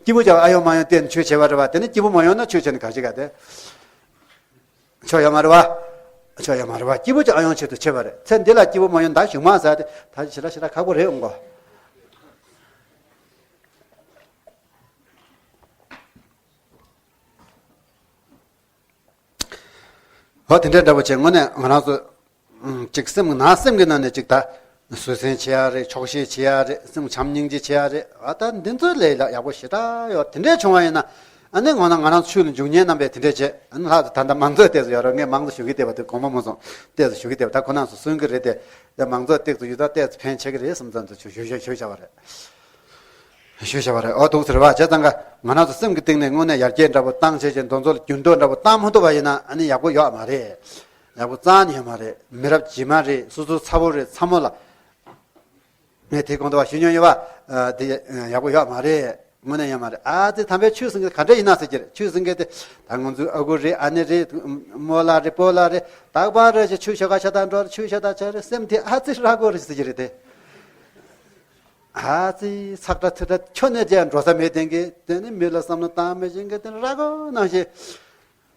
སྐྱིད་པོ་ཅིག་ཨ་ཡོང་མ་ཡོང་བལྟས་ནས་ཆོས་བྱེད་པ་རེད་བ། དེ་ནི་སྐྱིད་པོ་མ་ཡོང་ན་ཆོས་བྱས་ནས་ག་ཞིག་ག་དེ། ཆོ་ཡོད་མ་རེད་བ། ཆོ་ཡོད་མ་རེད་བ། སྐྱིད་པོ་ཅིག་ཨ་ཡོང་ཆེད་དུ་བྱེད་པ་རེད། ཚེ་འདི་ལ་སྐྱིད་པོ་མ་ཡོང་ད་གཞུག་མ་ཟེར་ཏེ་ད་ཞེ་དྲག་ཞེ་དྲག་ཁག་པོ་རེད་འོང་གོ། འོ་དེ་འདྲ་འདྲ་པོ་བྱས་དངོས་གནས་ང་རང་ཚོ་ཅིག་སེམས་ཀྱི་ནང་སེམས་ཀྱི་ནང་ནས་ཅིག་ད། བཟོད་བསྲན་བྱེད་ཡ་རེད། ཆོག་ཤེས་བྱེད་ཡ་རེད། སེམས་བྱམས་སྙིང་རྗེ་བྱེད་ཡ་རེད། ཨ་ད་འདི་ཚོའི་ལས་ལ་ཡག་པོ་ཞེ་དྲག་ཡོད། དེ་འདྲས་བྱུང་བ་ཡིན་ན་ཨ་ནི་ངོ་ན་ང་རང་ཆོས་ལ་འཇུག་མཁན་རྣམ་པས་དེ་འདྲས་བྱེད། ཨ་ནི་ལྷག་ཏུ་ད་ལྟ་མང་གཙོའི་ལྟས་སུ་ཡོད་རེད། ངས་མང་གཙོ་ཞུ་གི་བསྡད་པ་དེ་དགོངས་པ་མ་ཚོམས་ལྟས་སུ་ཞུ་གི་བསྡད་པ་ད་ཁོ་རང་ཚོ་གསུང་གི་རེད་དེ། ད་མང་གཙོའི་ལྟས་སུ་ཡོད་ད་ལྟས་སུ་ཕན་ཆེ་གི་རེད་བསམ་ཙམ་དུ་ཞུ་ཞུ་ཞུ་བྱ་བ་རེད། ཞུ་བྱ་བ་རེད། ཨོ་འདུག་ཟེར་བ་བྱས་ཙང་ཀ་ང་རང་ཚོ་སེམས་ཀྱི་གཏིང་ནས་དངོས་གནས་ཡར་རྒྱས་འདྲ་པོ་བཏང་བྱས་ཀྱི་འདོན་ཚོགས་ལ་འགྱུར་ལྡོག་འདྲ་པོ་བཏང་མ་ཐུབ་པ་ཡིན་ན་ཨ་ནི་ཡག་པོ་ཡོད་མ་རེད། ཡག་པོ་རྩ་ནས་ཡོད་མ་རེད། མི་རབས་རྗེས་མ་རེད། སོ་སོ་ཚ་བོ་རེད། ཚ་མོ་ལ། ངས་དེ་གོང་དུ་བ་ཞུ་མྱོང་ཡོད་པ། དེ་ཡག་པོ་ཡོད་མ་རེད། དངོས་གནས་ཡོད་མ་རེད། ཨ་ཙི་དམ་པའི་ཆོས་ཟེར་མཁན་ག་འདྲ་ཡིན་ན་ཟེར་གྱི་རེད། ཆོས་ཟེར་མཁན་དེ་ད་ང་ཚོའི་ཨ་ཁུ་རེད། ཨ་ནེ་རེད། རྨོ་ལགས་རེད། སྤོ་ལགས་རེད། རྟག་པར་རེ་ཞིག་ཆོས་བྱེད་ག་ཆ་དང་འགྲོ་རེད། ཆོས་བྱེད་དང་བྱ་རེད། སེམས་དེ་ཨ་ཙི་ར་གོ་རེད་ཟེར་གྱི་རེད་དེ། ཨ་ཙི་ཚག་སྒྲ་ཐིག་སྒྲ་ཁྱོན་ནས་བརྗེད་འགྲོ་ས་མེད་དེང་གི་དེ་ནི་མི་ལ་བསམ་བློ་བཏང་མི་ཤེས་མཁན་དེ་ནི་ར་གོ་ནང་བཞིན།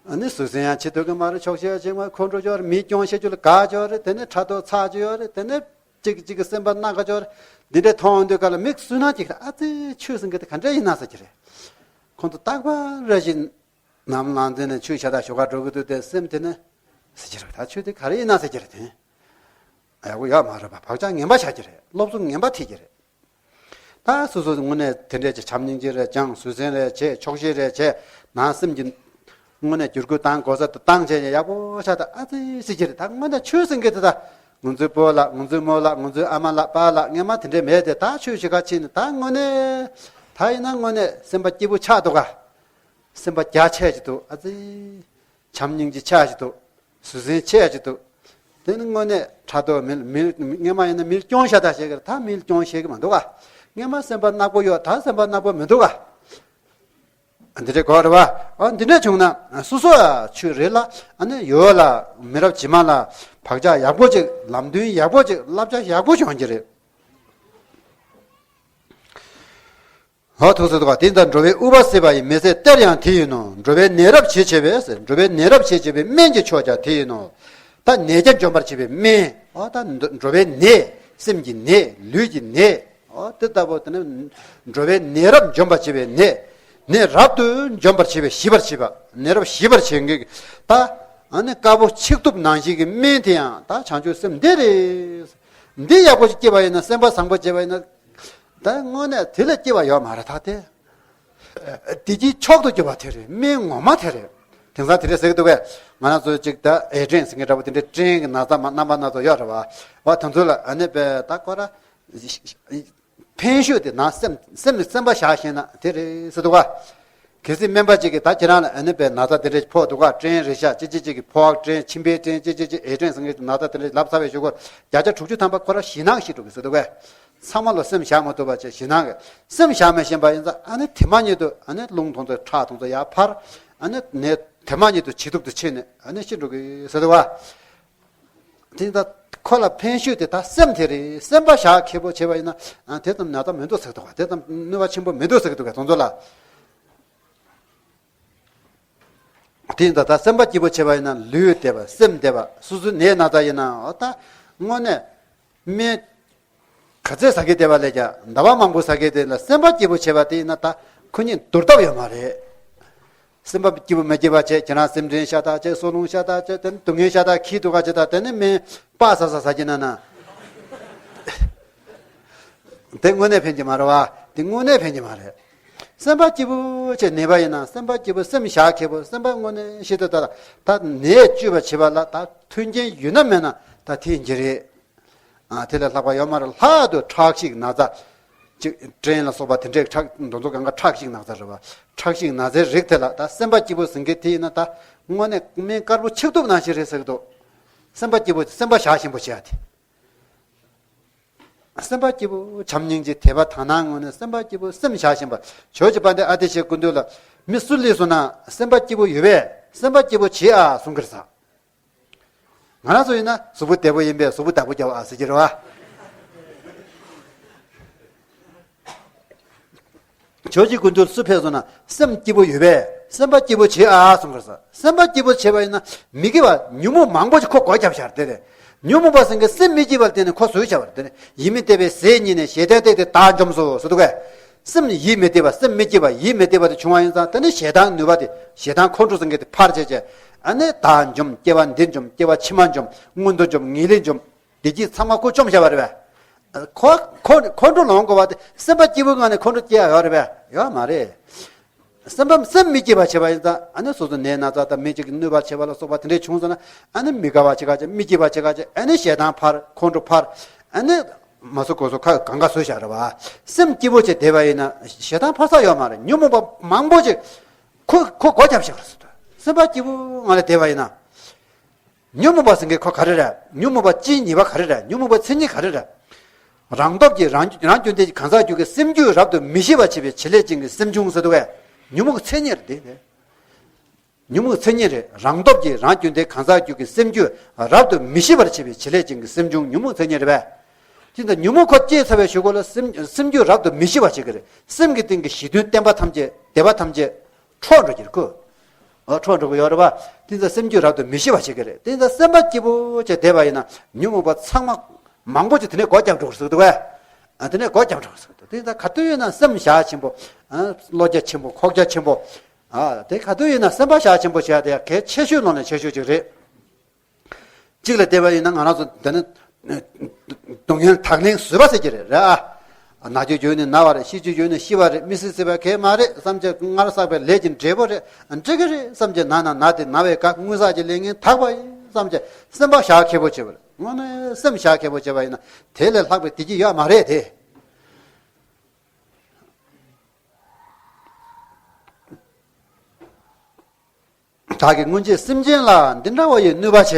ཨ་ནི་བཟོད་བསྲན་ཡང་བྱེད་ཐུབ་ཀྱི་མ་རེད། ཆོག་ཤེས་ཡང་བྱེད་མ་རེད། ཁོང་ཁྲོ་ཅོག་རེད། མི་སྐྱོན་བཤད་རྒྱུ་ལ་དགའ་ཅོག་རེད། དེ་ནི་ཕྲག་དོག་ཚ་ཅོག་ཡོད་རེད། དེ་ནི་གཅིག་གཅིག་གི་སེམས་པ་སྣ་ཁ་ཅོག་རེད། འདི་འདྲའི་མཐོང་འོང་དུས་ག་ལ་མིག་སུན་ན་ཅིག་ཨ་ཙི་ཆོས་ཟེར་མཁན་དེ་ག་འདྲ་ཡིན་ན་ཟེར་གྱི་རེད། ཁོང་ཚོ་རྟག་པར་རེ་བཞིན་ནམ་ལངས་ཚེ་ནས་ཆོས་བྱ་དང་ཞོགས་ཀ་འགྲོ་གི་འདུག་དེ་སེམས་དེ་ནི་ཟེར་གྱི་རེད། ད་ཆོས་དེ་ག་རེ་ཡིན་ན་ཟེར་གྱི་རེད་དེ། ཡག་པོ་ཡོད་མ་རེད་པ། བག་ཆགས་ངན་པ་ཆགས་ཀྱི་རེད། སློབ་གསོ་ངན་པ་ཐེབས་ཀྱི་རེད། ད་སོ་སོ་དངོས་གནས་དེ་འདྲས་ཀྱི་བྱམས་སྙིང་རྗེ་རེ་སྦྱངས། བཟོད་བསྲན་རེ་བྱས། ཆོག་ཤེས་རེ་བྱས། ནང་སེམས་ཀྱི་དངོས་གནས་བསྒྱུར་བཀོད་བཏང་དགོས་ས་དེ་བཏང་བྱས་ཡག་པོ་ཆགས། ད་ཨ་ཙི་ཟེར་གྱི་རེད། ད་དངོས་གནས་ཆོས་ཟེར་མཁན་དེ་ད་ང་ཚོའི་སྤོ་ལགས། ང་ཚོའི་རྨོ་ལགས། ང་ཚོའི་ཨ་མ་ལགས། པཱ་ལགས། སྔན་མ་དེ་འདྲས་མེད་དེ། ད་ཆོས་བྱེད་ག་ཕྱིན་ནས་ད་དངོས་གནས་ད་ཡིན་ན་དངོས་གནས་སེམས་པ་སྐྱིད་པོ་ཆགས་འདུག་ག་སེམས་པ་རྒྱ་ཆེ་ཅིག་འདུག་ཨ་ཙི། བྱམས་སྙིང་རྗེ་ཆེ་ཅིག་འདུག་བཟོད་བསྲན་ཆེ་ཅིག་འདུག་དེ་ནི་དངོས་གནས་ཕྲག་དོག་མི་མི་སྔན་མ་ཡིན་ན་མིར་སྐྱོན་བཤད་ད་བཤད་གི་རེད། ད་མིར་སྐྱོན་བཤད་གི་མ་འདུག་ག་སྔན་མ་སེམས་པ་ནག་པོ་ཡོད། ད་སེམས་པ་ནག་པོ་མི་འདུག་ག་འདི་འདྲའི་གོ་རེད་བ། ཨ་འདི་འདྲ་བྱུང་ན་སོ་སོ་ཆོས་རེད་ལ། ཨ་ནི་ཡོད་ལ་མི་རབས་རྗེས་མ་ལ་བག་ཆགས་ཡག་པོ་ཅིག་ལམ་སྟོན་ཡག་པོ་ཅིག་བསླབ་བྱ་ཡག་པོ་བྱུང་གི་རེད། ཧོ་ཐུགས་སུ་འདུག་ག་དེ་ལྟར་འགྲོ་བའི་དབུལ་བ་སེལ་བ་ཡི་མི་ཚེ་གཏེར་ཡང་དེ་ཡིན་ནོ། འགྲོ་བའི་ནད་རབ་བྱེད་བྱེད་པའི་འགྲོ་བའི་ནད་རབ་བྱེད་བྱེད་པའི་སྨན་གྱི་མཆོག་ཀྱང་དེ་ཡིན་ནོ། ད་ནད་ཀྱང་འཇོམས་པར་བྱེད་པའི་སྨན། ཨོ་ད་འགྲོ་བའི་ནད། སེམས་ཀྱི་ནད། ལུས་ཀྱི་ནད། ཨོ་དེ་ལྟ་བུ་དེ་ནི་འགྲོ་བའི་ནད་རབ་འཇོམས་པར་བྱེད་པའི་ནད། ནད་རབ་ཏུ་འཇོམས་པར་བྱེད་པའི་ཞི་བར་བྱེད་པ། ནད་རབ་ཞི་བར་བྱེད་མཁན་གྱི་ད་ཨ་ནི་དཀར་པོ་ཆིག་ཐུབ་ནང་བཞིན་གྱི་སྨན་དེ་ཡང་ད་བྱང་ཆུབ་སེམས་འདི་རེད། འདི་ཡག་པོ་ཞིག་སྐྱེས་པ་ཡིན་ན། སེམས་པ་བཟང་པོ་སྐྱེས་པ་ཡིན་ན། ད་དངོས་གནས་དེ་ལས་སྐྱེ་བ་ཡོད་མ་རེད་ད་དེ། བདེ་སྐྱིད་མཆོག་ཏུ་གྱུར་པ་དེ་རེད། སྨན་ངོ་མ་དེ་རེད། དེང་སང་དེ་རེད་ཟེར་གི་འདུག་གས། ང་རང་ཚོ་གཅིག་ད་ཨེ་ཌི་རེན་ཟེར་མཁན་འདྲ་པོ་དེ་འདྲའི་སྐྲན་གྱི་ན་ཚ་མ་རྣམ་པ་སྣ་ཚོགས་ཡོད་རེད་བ། བ་དེ་ཚོ་ལ་ཨ་ནི་པས་ད་ཁོ་ར་ཕན་ཤོས་དེ་ན་སེམས་སེམས་ནི་སེམས་པ་བཞག་ཤེས་ན་དེ་རེད་ཟེར་འདུག་བ། གལ་སྲིད་སྨན་པ་གཅིག་གིས་ད་ཁྱེད་རང་ལ་ཨ་ནི་པས་ན་ཚ་དེ་འདྲ་ཕོག་འདུག་ག་སྐྲན་རེད་ཤག་ཅི་ཅི་ཅིག་གི་ཕོག་སྐྲན་མཆིན་པའི་སྐྲན་ཅི་ཅི་ཅི་ཨེ་ཌི་རེན་ཟེར་མཁན་གྱི་ན་ཚ་དེ་འདྲ་ལབ་ཚར་བའི་གཞུག་གུ་བརྒྱ་ཆ་དྲུག་ཅུ་ཐམ་པ་ཁོ་ར་ཞེད་སྣང་ཞིག་འགྲོ་གི་ཟེར་འདུག་གས། ཚང་མ་ལ་སེམས་བཞག་མ་ཐུབ་པ་བྱས་ཞེད་སྣང་གི། སེམས་བཞག་མ་ཤེས་པ་ཡིན་ཙང་ཨ་ནི་དེ་མ་ཉིད་དུ་ཨ་ནི་རླུང་དུང་ཚོའི་ཁྲག་དུང་ཚོ་ཡར་འཕར། ཨ་ནི་ནད་དེ་མ་ཉིད་དུ་ཇེ་སྡུག་ཏུ་ཕྱིན་ནས་ཨ་ནི་ཤི་འགྲོ་གི་ཟེར་འདུག་བ། དེ་ད་ཁོ་ལ་ཕན་ཤོས་དེ་ད་སེམས་དེ་རེད། སེམས་པ་བཞག་མཁས་པོ་བྱས་པ་ཡིན་ན་ཨ་དེ་ཙམ་ན་ཚ་མི་འདུག་ཟེར་གི་འདུག་བ། དེ་ཙམ་གནོད་པ་ཆེན་པོ་མི་འདུག་ཟེར་གི་འདུག་གས་དུང་ཚོ་ལ། དེ་ཡིན་ཙང་ད་སེམས་པ་སྐྱིད་པོ་བྱས་པ་ཡིན་ན་ལུས་བདེ་བ་སེམས་བདེ་བ། སོ་སོའི་ནད་ན་ཚ་ཡིན་ན་འོ་ད་དངོས་གནས་སྨན་ག་ཚོད་ཟ་གི་བསྡད་པ་ལས་ཀྱང་ཟླ་བ་མང་པོ་ཟ་གི་བསྡད་ལ་སེམས་པ་སྐྱིད་པོ་བྱས་པ་དེ་ཡིན་ན་ད་ཁོ་གཉིས་བསྡུར་ཐབས་ཡོད་མ་རེད། སེམས་པ་སྐྱིད་པོ་མི་སྐྱིད་པ་བྱས། ཁྱེད་རང་སེམས་ཁྲལ་ཤ་སྟག་བྱས། སྲོག་རླུང་ཤ་སྟག་བྱས། དེ་ནི་སྡུག་བསྔལ་ཤ་སྟག་ཁྱི་འདུག་ག་བྱས། ད་དེ་ནི་སྨན་སྤགས་ཟ་ཟ་ཟ་གི་ན་ན། དེ་དངོས་གནས་ཕན་གྱི་མ་རེད་བ། དེ་དངོས་གནས་ཕན་གྱི་མ་རེད། སེམས་པ་སྐྱིད་པོ་བྱས་ནད་པ་ཡིན་ན་སེམས་པ་སྐྱིད་པོ་སེམས་བཞག་མཁས་པོ་སེམས་པ་དངོས་གནས་ཤེས་ཐུབ་ད་ད་ནད་བཅོས་པ་བྱེད་པ་ལ་ད་མཐུན་རྐྱེན་ཡོད་ན་མེད་ན་ད་དེ་ཡིན་གྱི་རེད། ཨ་དེ་ལས་ལྷག་པ་ཡོད་མ་རེད། ལྷག་ཏུ་ཁྲག་ཤིག་ན་ཚ་ཅིག་སྐྲན་ལ་སོགས་པ་དེ་འདྲའི་ཁྲག་དེ་ཚོ་གང་ག་ཁྲག་ཤིག་ན་ཚ་རེད་བ། ཁྲག་ཤིག་ན་ཚའི་རིགས་དེ་ལ་ད་སེམས་པ་སྐྱིད་པོ་ཟེར་མཁན་དེ་ཡིན་ན་ད་དངོས་གནས་སྨན་དཀར་པོ་ཆིག་ཐུབ་ནང་བཞིན་རེད་ཟེར་གི་འདུག་སེམས་པ་སྐྱིད་པོ་སེམས་པ་བཞག་ཤེས་པོ་བྱེད་ཡ་དེ། སེམས་པ་སྐྱིད་པོ་བྱམས་སྙིང་རྗེ་དད་པ་དག་སྣང་ངང་ནས་སེམས་པ་སྐྱིད་པོ་སེམས་བཞག་བཞིན་པ། ཇོ་བོ་རྗེ་དཔལ་ལྡན་ཨ་ཏི་ཤའི་སྐུ་མདུན་ལ་མི་སུ་སླེབས་སོང་ན་སེམས་པ་སྐྱིད་པོ་ཡོད་པས་སེམས་པ་སྐྱིད་པོ་བྱེད་ཨ་གསུང་གི་རེད་ཟེར། ང་རང་ཚོ་ཡིན་ན་གཟུགས་པོ་བདེ་པོ་ཡིན་པས་གཟུགས་པོ་བདག་པོ་རྒྱབ་ཨ་ཟེར་གྱི་རེད་བ། ཇོ་བོ་རྗེ་སྐུ་མདུན་སུ་ཕེབས་སོང་ན་སེམས་སྐྱིད་པོ་ཡོད་པས་སེམས་པ་སྐྱིད་པོ་བྱེད་ཨ་གསུང་གི་རེད་ཟེར། སེམས་པ་སྐྱིད་པོ་བྱས་པ་ཡིན་ན་མི་དགེ་བ་ཉོན་མོངས་མང་པོ་ཞིག་ཁོ་སྒོ་བརྒྱབ་བཞག་དེ་རེད། ཉོན་མོངས་པ་ཟེར་མཁན་སེམས་མི་སྐྱིད་པ་དེ་ནི་ཁོ་བཟོས་བཞག་པ་རེད། དེ་ནི་ཡིད་མི་བདེ་བའི་ཟས་ཉིད་ནས་ཞེ་སྡང་སྟེ་དེ་བདག་འཇོམས་སོ་ཟེར་འདུག་གས། སེམས་ཡིད་མི་བདེ་བ་སེམས་མི་སྐྱིད་པ་ཡིད་མི་བདེ་བ་དེ་བྱུང་བ་ཡིན་ཙང་དེ་ནི་ཞེ་སྡང་ནུས་པ་དེ་ཞེ་སྡང་ཁོང་ཁྲོ་ཟེར་མཁན་དེ་འཕར་བྱས་བྱས། ཨ་ནི་བདག་འཇོམས། སྐྱེ་བ་འདི་འཇོམས། སྐྱེ་བ་ཕྱི་མ་འཇོམས། མངོན་མཐོ་འཇོམས། ངེས་ལེགས་འཇོམས། བདེ་སྐྱིད་ཚང་མ་ཁོ་བཅོམ་བཞག་པ་རེད་པས། ཁོ་ཁོ་ཁོང་ཁྲོ་ལངས་དགོས་པ་དེ་སེམས་པ་སྐྱིད་པོའི་ངང་ནས་ཁོང་ཁྲོ་སྐྱེ་ཡ་ཡོད་རེད་པས། ཡོད་མ་རེད། སེམས་པ་སེམས་མི་སྐྱིད་པ་བྱས་པ་ཡིན་ཙང་ཨ་ནི་སོ་སོ་ནད་ན་ཚ་དང་མི་གཅིག་གིས་གནོད་པ་བྱས་པ་ལ་སོགས་པ་དེ་འདྲས་བྱུང་སོང་ན་ཨ་ནི་མི་དགའ་བ་བྱེད་ག་བྱེད། མི་སྐྱིད་པ་བྱེད་ག་བྱེད། ཨ་ནི་ཞེ་སྡང་འཕར། ཁོང་ཁྲོ་འཕར། ཨ་ནི་མ་བཟོ་དགོས་བཟོ་ཁ་གང་ག་བཟོས་བཞག་རེད་བ། སེམས་སྐྱིད་པོ་བྱས་བསྡད་པ་ཡིན་ན་ཞེ་སྡང་འཕར་ས་ཡོད་མ་རེད། ཉོན་མོངས་པ་མང་པོ་ཅིག་ཁོ་ཁོ་སྒོ་བརྒྱབ་བཞག་རེད་ཟེར། སེམས་པ་སྐྱིད་པོ་ངང་ལ་བསྡད་པ་ཡིན་ན། ཉོན་མོངས་པ་ཟེར་མཁན་ཁོ་ག་རེ་རེད། ཉོན་མོངས་པ་སྤྱིའི་ཉེས་པ་ག་རེ་རེད། ཉོན་མོངས་པའི་མཚན་ཉིད་ག་རེ་རེད། རང་སྟོབས་ཀྱིས་རང་རང་རྒྱུ་འབྲས་གང་ཟག་རྒྱུད་ཀྱི་སེམས་རྒྱུད་རབ་ཏུ་མི་ཤེས་པར་བྱེད་པའི་བྱེད་ལས་ཅན་གྱི་སེམས་བྱུང་ཟེར་འདུག་གས། ཉོན་མོངས་མཚན་ཉིད་རེད་དེ། ཉོན་མོངས་མཚན་ཉིད་རེད། རང་སྟོབས་ཀྱིས་རང་རྒྱུ་འབྲས་གང་ཟག་རྒྱུད་ཀྱི་སེམས་རྒྱུད་རབ་ཏུ་མི་ཤེས་པར་བྱེད་པའི་བྱེད་ལས་ཅན་གྱི་སེམས་བྱུང་ཉོན་མོངས་མཚན་ཉིད་རེད་པས། དེ་ལྟར་ཉོན་མོངས་ཁོ་སྐྱེས་ཚར་བའི་གཞུག་གུ་ལ་སེམས་སེམས་རྒྱུད་རབ་ཏུ་མི་ཤེས་པར་བྱེད་ཀྱི་རེད། སེམས་ཀྱི་སྟེང་གི་ཞེ་འདུན་བརྟན་པ་ཐམས་ཅད་བདེ་བ་ཐམས་ཅད་འཕྲོག་འགྲོ་གི་རེད་ཁོ། འོ་འཕྲོག་འགྲོ་གི་ཡོད་རེད་པ། དེ་ཚོ་སེམས་རྒྱུད་རབ་ཏུ་མི་ཤེས་པ་བྱེད་ཀྱི་རེད། དེ་ཚོ་སེམས་པ་སྐྱིད་པོ་བྱས་བསྡད་པ་ཡིན་ན་ཉོན་མོངས་པ་ཚང་མ་མང་པོ་ཅིག་དེ་ནས་སྒོ་བརྒྱབ་འགྲོ་གི་ཟེར་འདུག་གས། ཨ་དེ་ནས་སྒོ་བརྒྱབ་འགྲོ་གི་ཟེར་འདུག་དེ་ཚོ་ག་དུས་ཡིན་ན་སེམས་བཞག་ཆེན་པོ། ཨ་བློ་རྒྱ་ཆེན་པོ་ཁོག་རྒྱ་ཆེན་པོ། ཨ་དེ་ག་དུས་ཡིན་ན་སེམས་པ་བཞག་ཆེན་པོ་བྱས་ཏེ་གལ་ཆེ་ཤོས་ནང་ནས་ཆེ་ཤོས་ཅིག་རེད། གཅིག་ལ་བལྟས་པ་ཡིན་ན་ང་རང་ཚོ་འདི་ནི་སྡུག་བསྔལ་དག་ལན་བཟོད་པ་ཟེར་གྱི་རེད་ར། ན་རྒྱུ་བརྗོད་ནས་ན་བ་རེད། ཤི་རྒྱུ་བརྗོད་ནས་ཤི་བ་རེད། མི་སྲིད་སྲིད་པ་གལ་མ་རེད་བསམ་བྱས། སྔར་བསགས་པའི་ལས་ཀྱི་འབྲས་བུ་རེད། འགྲིག་གི་རེད་བསམ་བྱས། ན་ན་ན་དེ་ན་བའི་སྐབས་དངོས་བསགས་ཀྱི་ལས་ངན་དག་པ་ཡིན་བསམ་བྱས་སེམས་པ་བཞག་མཁས་པོ་བྱེད་པ་རེད། དངོས་གནས་སེམས་བཞག་མཁས་པོ་བྱེད་པ་ཡིན་ན་དེ་ལས་ལྷག་པའི་བདེ་སྐྱིད་ཡོད་མ་རེད་དེ། བདག་གིས་སྔོན་ཆད་སེམས་ཅན་ལ་འདི་འདྲ་བ་ཡི་གནོད་པ་བྱས།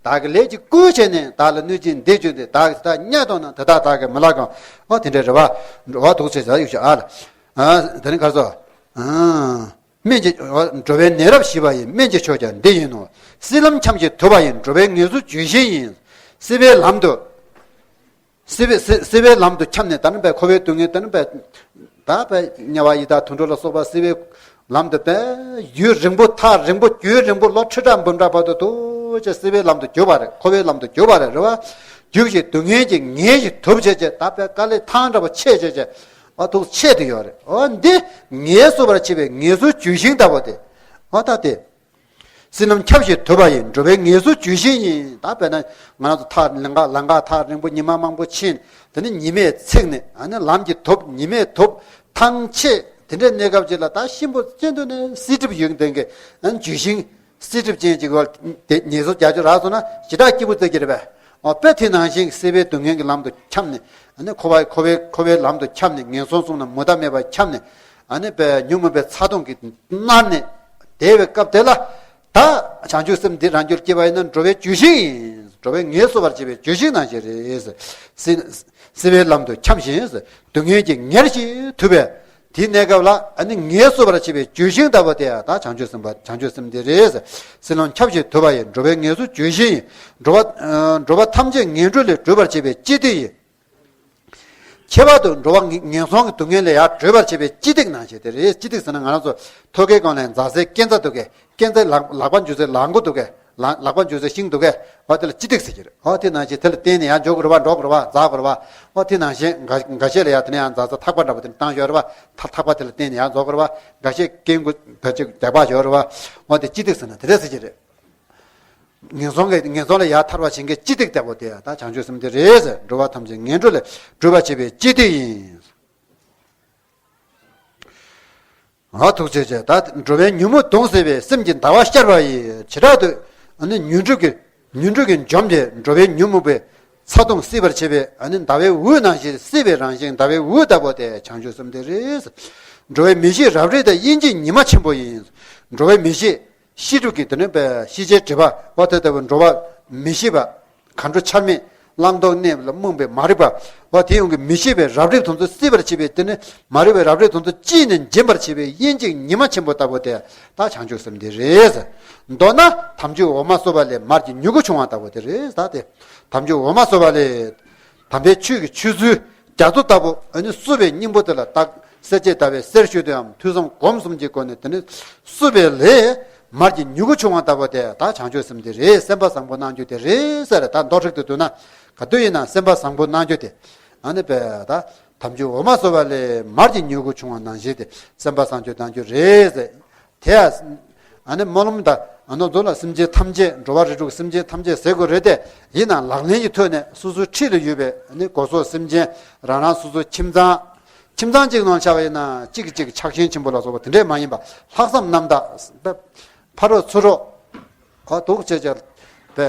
བདག་གི་ལས་ཀྱིས་བསྐུལ་བྱས་ནས་བདག་ལ་གནོད་ཅིང་འདི་བྱུང་སྟེ། བདག་གིས་ད་བརྙས་བཏང་ན་དེ་དག་བདག་གིས་མི་ལགས་གང་། ཨོ་དེ་འདྲ་རེད་བ། འགྲོ་བ་དུག་ཚེ་ཟ་ཡུག་ཤ་ཨ་ལ། ཨ་དེ་ནི་གར་སོ། ཨ་ སྨན་གྱི་འགྲོ་བའི་ནད་རབ་ཞི་བ་ཡི། སྨན་གྱི་མཆོག་ཀྱང་འདི་ཡིན་ནོ། སྲིད་ལམ་འཁྱམས་ཤིང་དུབ་པ་ཡི། འགྲོ་བའི་ངལ་གསོའི་ལྗོན་ཤིང་ཡིན། སྲིད་པའི་ལམ་དུ། སྲིད་པའི་སྲིད་སྲིད་པའི་ལམ་དུ་འཁྱམས་ནས། ད་ནི་པའི་འཁོར་བའི་སྡུག་བསྔལ། ད་ནི་པའི་ད་པའི་དམྱལ་བ་ཡི་དྭགས་དུད་འགྲོ་ལ་སོགས་པ་སྲིད་པའི་ལམ་དུ་པའི་ཡུན་རིང་པོ། ཐག་རིང་པོ། རྒྱུན་རིང་པོ། ལོ་ཁྲི་ཕྲག་འབུམ་ཕྲག་བར་དུ་འདུག་ཅེས་སྲིད་པའི་ལམ་དུ་གྱུར་པ་རེད། འཁོར་བའི་ལམ་དུ་གྱུར་པ་རེད། རེད་བ། གྱུར་ཞིང་སྡུག་བསྔལ་གྱིས་ངལ་ཞིང་དུབ་བྱས་བྱས། ད་པའི་དཀའ་ལས་ཐང་འདྲ་པོ་ཆད་བྱས་བྱས། ཨ་ཐུག་ཆད་དུ་ཡོད་རེད། ཨོ་འདི་ངལ་གསོ་བར་བྱེད་པའི་ངལ་གསོའི་ལྗོན་ཤིང་ལྟ་བུ་སྟེ། ཨོ་ད་དེ། སྲིད་ལམ་འཁྱམས་ཤིང་དུབ་པ་ཡི། འགྲོ་བའི་ངལ་གསོའི་ལྗོན་ཤིང་ཡིན། ད་དཔེར་ན་ང་རང་ཚོ་ཐག་ལམ་ཁ་ལམ་ཁ་ཐག་རིང་པོ་ཉི་མ་མང་པོ་ཕྱིན། དེ་ནི་ཉི་མས་འཚིག་ནས། ཨ་ནི་ལམ་གྱི་དུབ། ཉི་མས་དུབ། ཐང་ཆད། དེ་འདྲའི་གནས་སྐབས་ཅིག་ལ་ད་གཤིན་པོ་ཅན་དུ་ནས་སྲིད་གྲིབ་ཡོད་ལྡན་གྱི་ཨ་ནི་ལྗོན་ཤིང་། སྲིད་གྲིབ་ཅན་ཅིག་བ་དེ་ངལ་གསོ་རྒྱག་རྒྱུ་རག་སོང་ན་ཞེ་དྲག་སྐྱིད་པོ་བརྩི་གི་རེད་པས། ཨོ་དཔེ་དེ་ནང་བཞིན་སྲིད་པའི་སྡུག་བསྔལ་གྱི་ལམ་དུ་འཁྱམས་ནས། ཨ་ནི་འཁོར་བ་འཁོར་བའི་འཁོར་བའི་ལམ་དུ་འཁྱམས་ནས། ངན་སོང་གསུམ་ན་མུ་མཐའ་མེད་པར་འཁྱམས་ནས། ཨ་ནི་པའི་ཉོན་མོངས་པའི་ཚ་གདུང་གིས་མནར་ནས་བསྡད་པའི་སྐབས་དེ་ལ། ད་བྱང་ཆུབ་སེམས་འདི་རང་རྒྱུད་སྐྱེས་པ་ཡིན་ན་འགྲོ་བའི་ལྗོན་ཤིང་ཡིན། འགྲོ་བའི་ངལ་གསོ་བར་བྱེད་པའི་ལྗོན་ཤིང་ནང་བཞིན་རེད། སྲིད་སྲིད་པའི་ལམ་དུ་འཁྱམས་ཤིང་། སྡུག་བསྔལ་གྱིས་ངལ་ཞིང་དུབ་པའི་དེའི་གནས་སྐབས་ལ། ཨ་ནི་ངལ་གསོ་བར་བྱེད་པའི་ལྗོན་ཤིང་ལྟ་བུ་དེ་ཡང་ད་བྱང་ཆུབ་སེམས་དཔའ། བྱང་ཆུབ་སེམས་འདི་རེད། སྲིད་ལམ་འཁྱམས་ཤིང་དུབ་པ་ཡི། འགྲོ་བའི་ངལ་གསོའི་ལྗོན་ཤིང་ཡིན། འགྲོ་བ་ཨ་འགྲོ་བ་ཐམས་ཅད་ངན་འགྲོ་ལས་སྒྲོལ་བར་བྱེད་པའི་སྤྱི་ཏི་ཡིན། ཁྱད་པར་དུ་འགྲོ་བ་ངན་སོང་གི་སྡུག་བསྔལ་ལས་ཡར་སྒྲོལ་བར་བྱེད་པའི་སྤྱི་སྟེགས་ནང་བཞིན་དེ་རེད། སྤྱི་སྟེགས་ཟེར་ན་ང་རང་ཚོ་ཐོད་རྒལ་གོང་ལ་འཛེག་སའི་སྐས་འཛེག་འདུག་གས། སྐས་འཛེག་ལག་ལག་པ་འཇུ་སའི་ལག་མགོ་འདུག་གས། ལག་ལག་པ་འཇུ་སའི་ཤིང་འདུག་གས། འོ་དེ་ལ་སྤྱི་སྟེགས་ཟེར་གྱི་རེད། འོ་དེ་ནང་བཞིན་དེ་ལ་བརྟེན་ནས་ཡར་འཇོག་དགོས་རེད་བ། འགྲོ་དགོས་རེད་བ། འཛེག་དགོས་རེད་བ། འོ་དེ་ནང་བཞིན་འགའ་འགའ་ཤས་ལ་ཡར་དེ་ནས་ཡར་འཛེག་ས་ཐག་པ་འདྲ་པོ་དེ་ནས་བཏང་ཡོད་རེད་བ། ཐག་ཐག་པ་དེ་ལ་བརྟེན་ནས་ཡར་འཛེག་དགོས་རེད་བ། འགའ་ཤས་སྐས་མགོ་བེད་སྤྱོད་རྒྱག་པ་ཡོད་རེད་བ། འོ་དེ་སྤྱི་སྟེགས་ཟེར་ན་དེ་འདྲ་ཟེར་གྱི་རེད། ངན་སོང་གི་ངན་སོང་ལས་ཡར་ཐར་བར་བྱེད་མཁན་སྤྱི་སྟེགས་ལྟ་བུ་དེ་ད་བྱང་ཆུབ་སེམས་དེ་རེད་ཟེར། འགྲོ་བ་ཐམས་ཅད་ངན་འགྲོ་ལས་སྒྲོལ་བར་བྱེད་པའི་སྤྱི་སྟེགས་ཡིན། ཨ་ཐུགས་རྗེ་ཆེ། ད་འགྲོ་བའི་ཉོན་མོངས་གདུང་སེལ་བའི། སེམས་ཀྱི་ཟླ་བ་ཤར་བ་ཡི། བྱེ་བྲག་ཏུ་ཨ་ནི་ཉོན་སྒྲིབ་ཀྱི་ཉོན་སྒྲིབ་ཀྱིས་འཇོམས་ཏེ་འགྲོ་བའི་ཉོན་མོངས་པའི་ཚ་གདུང་སེལ་བར་བྱེད་པའི་ཨ་ནི་ཟླ་བའི་འོད་ནང་བཞིན་སྲིད་པའི་རང་བཞིན་ཟླ་བའི་འོད་ལྟ་བུ་དེ་བྱང་ཆུབ་སེམས་དེ་རེད། འགྲོ་བའི་མི་ཤེས་རབ་རིབ་དང་། དབྱེ་འབྱེད་ཉི་མ་ཆེན་པོ་ཡིན། འགྲོ་བའི་མི་ཤེས། ཤེས་སྒྲིབ་ཀྱི་དེ་ནི་པའི་ཤེས་བྱའི་སྒྲིབ་པ་བ་དེ་ལྟ་བུ་འགྲོ་བ་མི་ཤེས་པ། གང་འགྲོ་འཆར་མེད་བླང་དོར་གནས་ལ་རྨོངས་པའི་མ་རིག་པ་བ་དེ་ཡོངས་ཀྱི་མི་ཤེས་པའི་རབ་རིབ་དེ་ཚོ་སེལ་བར་བྱེད་པའི་དེ་ནི་མ་རིག་པའི་རབ་རིབ་དེ་ཚོ་གཅིག་ནས་འབྱིན་པར་བྱེད་པའི་དབྱེ་འབྱེད་ཉི་མ་ཆེན་པོ་ལྟ་བུ་དེ་ད་བྱང་ཆུབ་སེམས་དེ་རེད། མདོར་ན་དམ་ཆོས་འོ་མ་སོ་པ་ལས་མར་གྱི་མྱུ་གུ་ཕྱུང་བ་ལྟ་བུ་དེ་རེད། ད་དེ་དམ་ཆོས་འོ་མ་སོ་པ་ལས། དམ་པའི་ཆོས་ཀྱི་ཆོས་ཚུལ་རྒྱ་མཚོ་ལྟ་བུ་ཨ་ནི་བསྲུབས་པའི་སྙིང་པོ་དེ་ལ་བརྟག་སེལ་བྱེད་ལྟ་བའི་གསེར་ཞུ་དུ་ཡང་ཐོས་བསམ་སྒོམ་གསུམ་གྱི་སྒོ་ནས་དེ་ནི་བསྲུབས་པའི་ལས་མར་གྱི་མྱུ་གུ་ཕྱུང་བ་ལྟ་བུ་དེ་ད་བྱང་ཆུབ་སེམས་དེ་རེད། སེམས་པ་བཟང་པོ་གནང་རྒྱུ་དེ་རེད་ཟེར། ད་མདོ་ཧྲིལ་དུ་བསྡུ་ན་ག་དུས་ཡིན་ན་སེམས་པ་བཟང་པོ་གནང་རྒྱུ་དེ་ཨ་ནི་པས་ད་དམ་ཆོས་འོ་མ་སོ་པ་ལས་མར་གྱི་མྱུ་གུ་ཕྱུང་བ་ནང་བཞིན་དེ་སེམས་པ་བཟང་སྤྱོད་གནང་རྒྱུ་རེད་ཟེར། དེ་ཡང་ཨ་ནི་སྨོན་ལམ་དང་ཨ་ནི་རྫོགས་ལ་སེམས་ཅན་ཐམས་ཅད་འགྲོ་བ་རིགས་དྲུག་སེམས་ཅན་ཐམས་ཅད་ཟེར་དགོས་རེད་དེ། ཡིན་ནའང་ལག་ལེན་གྱི་ཐོག་ནས་སོ་སོའི་འཁྲིས་ལ་ཡོད་པའི་ཨ་ནི་སྒོ་ཟོག་སེམས་ཅན་རང་རང་སོ་སོའི་ཁྱིམ་ཚང་། ཁྱིམ་ཚང་གཅིག་ནང་ཆགས་པ་ཡིན་ན་གཅིག་གིས་གཅིག་ཆགས་ཞེན་ཆེན་པོ་ལ་སོགས་པ་དེ་འདྲས་མ་ཡིན་པ། ལྷག་བསམ་རྣམ་དག་ཕ་རོགས་ཚུ་རོགས་ཨ་འདུག་བྱས་བྱས་པའི་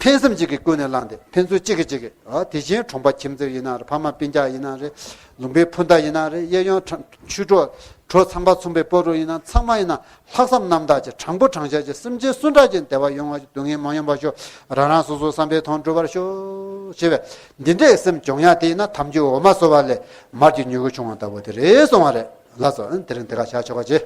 ཕན་སེམས་གཅིག་གིས་ཀུན་ནས་བསླངས་ཏེ་ཕན་ཚུན་གཅིག་གིས་གཅིག་གིས་ཨ་དེ་བཞིན་གྲོང་པ་ཁྱིམ་མཚེས་ཡིན་ན་རེད། ཕ་མ་སྤུན་ཀྱག་ཡིན་ན་རེད། ལུང་པའི་སྤུན་ཟླ་ཡིན་ན་རེད། གཡས་གཡོན་ཕྱོགས་གྲོགས་ཚང་པ་ཚུན་པའི་སྤོ་རོགས་ཡིན་ན་ཚང་མ་ཡིན་ན་ལྷག་བསམ་རྣམ་དག་ཅིག་དྲང་པོ་དྲང་བཞག་ཅིག་སེམས་ཅན་སུ་འདྲ་ཅིག་བདེ་བ་ཡོང་བ་ཅིག་སྡུག་བསྔལ་མ་ཡོང་བ་ཤོག་རང་རང་སོ་སོའི་བསམ་པའི་དོན་འགྲུབ་པར་ཤོག་ཅེས་པའི་འདི་འདྲའི་སེམས་སྦྱོང་ཡག་དེ་ཡིན་ན་དམ་ཆོས་འོ་མ་སོ་པ་ལས་མར་གྱི་མྱུ་གུ་ཕྱུང་བ་ལྟ་བུ་དེ་རེད་གསུང་བ་རེད། ལགས་སོ། དེ་རིང་འདི་ག་བཞག་ཆོག་ག་བྱེད།